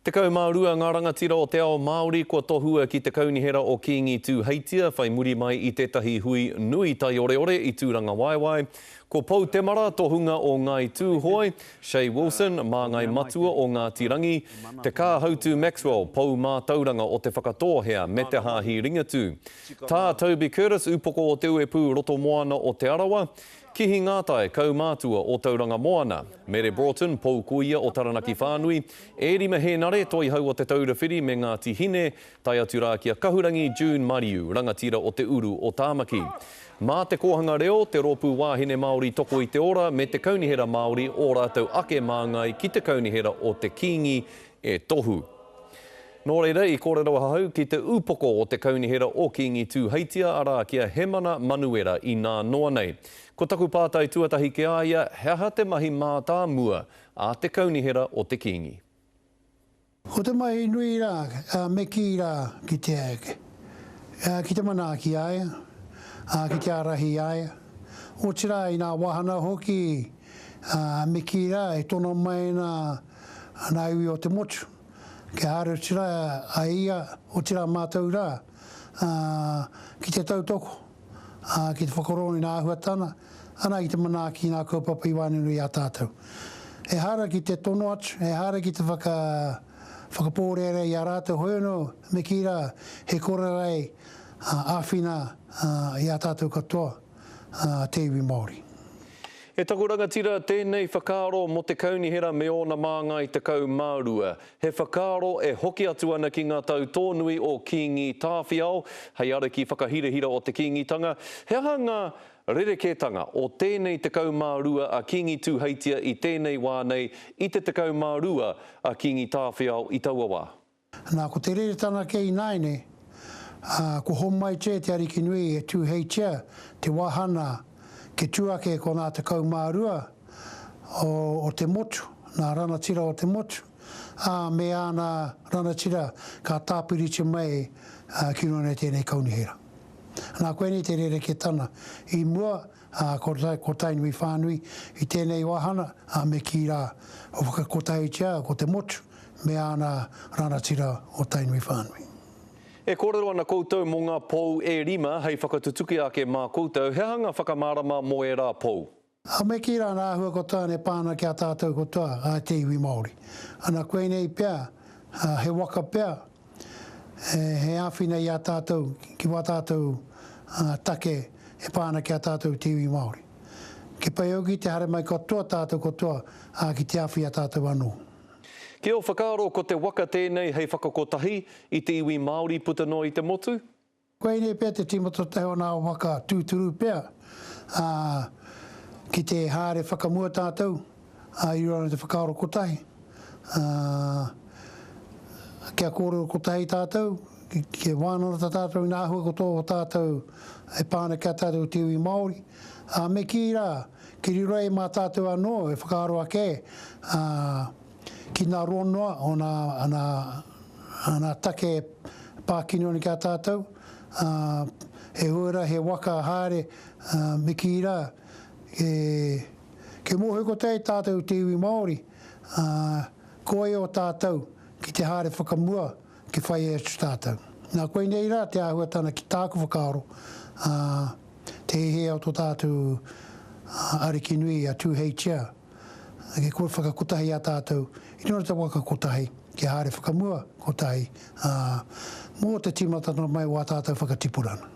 12 ngā rangatira o te ao Māori kua tohua ki te Kaunihera o Kīngi Tūheitia whai muri mai i tētahi hui nui taioreore i Tūrangawaewae. Ko Pou Temara, tohunga o Ngāi Tūhoe, Che Wilson, māngai matua o Ngāti Rangi, Te Kāhautu Maxwell, pou mātauranga o Te Whakatōhea me te Hāhi Ringatū. Tā Toby Curtis, upoko o Te Uepū Rotomoana o Te Arawa, Kihi Ngātai, kaumātua o Tauranga Moana, Mere Broughton, pou kuia o Taranaki Whānui, Ērima Hēnare, toihau o Te Taura Whiri me Ngāti Hine, tae atu rā ki a Kahurangi June Mariu, rangatira o te uru o Tāmaki. Mā Te Kōhanga Reo, Te Rōpū Wāhine Māori Toko i te Ora me Te Kaunihera Māori ō rātou ake māngai ki te Kaunihera o te Kīngi e tohu. Nō reira, i kōrero ahau ki te upoko o te kaunihera o Kīngi Tūheitia, arā, ki a Hemana Manuera inā noa nei. Ko taku pātai tuatahi ki a ia, he aha te mahi mātāmua a te kaunihera o te Kīngi? Ko te mahi nui rā, me kī rā ki te, ki te manaaki i a ia, ā, ki te ārahi i a ia. Otirā, i nā wāhana hoki, ā, me kī rā, e tono mai ana nā iwi o te motu. Kia haere otirā a ia, otirā mātou rā, ā, ki te tautoko, ā, ki te whakarongo i ngā āhuatana, ana ki te manaaki i ngā kaupapa i waenganui i a tātou. Ehara ki te tono atu, ehara ki te whaka, whakapōrearea i a rātou, hoi anō, me kī rā, he korerei āwhina i a tātou katoa, te iwi Māori. E taku rangatira, tēnei whakaaro mō te kaunihera me ōna māngai 12. He whakaaro e hoki atu ana ki ngā tau tōnui o Kīngi Tāwhiao, hei ariki whakahirahira o te Kīngitanga. He aha ngā rerekētanga o tēnei 12 a Kīngi Tūheitia i tēnei wā nei i te 12 a Kīngi Tāwhiao i taua wā? Nā, ko te reretanga kē ināiane, ā, kua homaitia e te Ariki nui e Tūheitia te wāhana ke tū ake ko ngā 12 o, o te motu, ngā ranatira o te motu, ā, me āna ranatira ka tāpiritia mai ki runga nei tēnei kaunihera. Nā, koinei te rerekētana i mua, Ā, ko, ko Tainui whānui i tēnei wāhana, ā, me kī rā, whakakotahitia ko te motu me āna ranatira o Tainui whānui. E kōrero ana koutou mō ngā pou e rima hei whakatutuki ake mā koutou, he aha ngā whakamārama mō ērā pou? Ā, me kī rā ngā āhua katoa e pā ana ki a tātou katoa, ā, te iwi Māori. Ana, koinei pea, ā, he waka pea, he āwhina i a tātou ki wā tātou take e pā ana ki a tātou te iwi Māori. Kia pai hoki te haere mai katoa tātou katoa ki te awhi i a tātou anō. Ki ō whakaaro ko te waka tēnei hei whakakotahi i te iwi Māori puta noa i te motu? Koinei pea te tīmatatahi o nā waka tūturu pea, ā, ki te haere whakamua tātou, ā, i runga i te whakaaro kotahi, ā, kia kōrero kotahi tātou, kia wānanga tā tātou i nā āhua katoa o tātou e pā ana ki a tātou te iwi Māori, ā, me kī rā, ki riro ai mā tātou anō e whakaaro ake, ā, ki nā ronoa o nā, nā, nā take pā kino ana ki a tātou, ā, he huarahi, he waka haere, ā, me kī rā, e, kia mōhio kotahi tātou te iwi Māori, ā, ko wai o tātou ki te haere whakamua, ki whai atu tātou. Nā, koinei rā te āhuatana ki tāku whakaaro, ā, te hē o tō tātou Ariki nui a Tūheitia, Ki kua whakakotahi a tātou i runga i te waka kotahi, kia haere whakamua kotahi, ā, mō te tīmatanga mai o ā tātou whakatipuranga.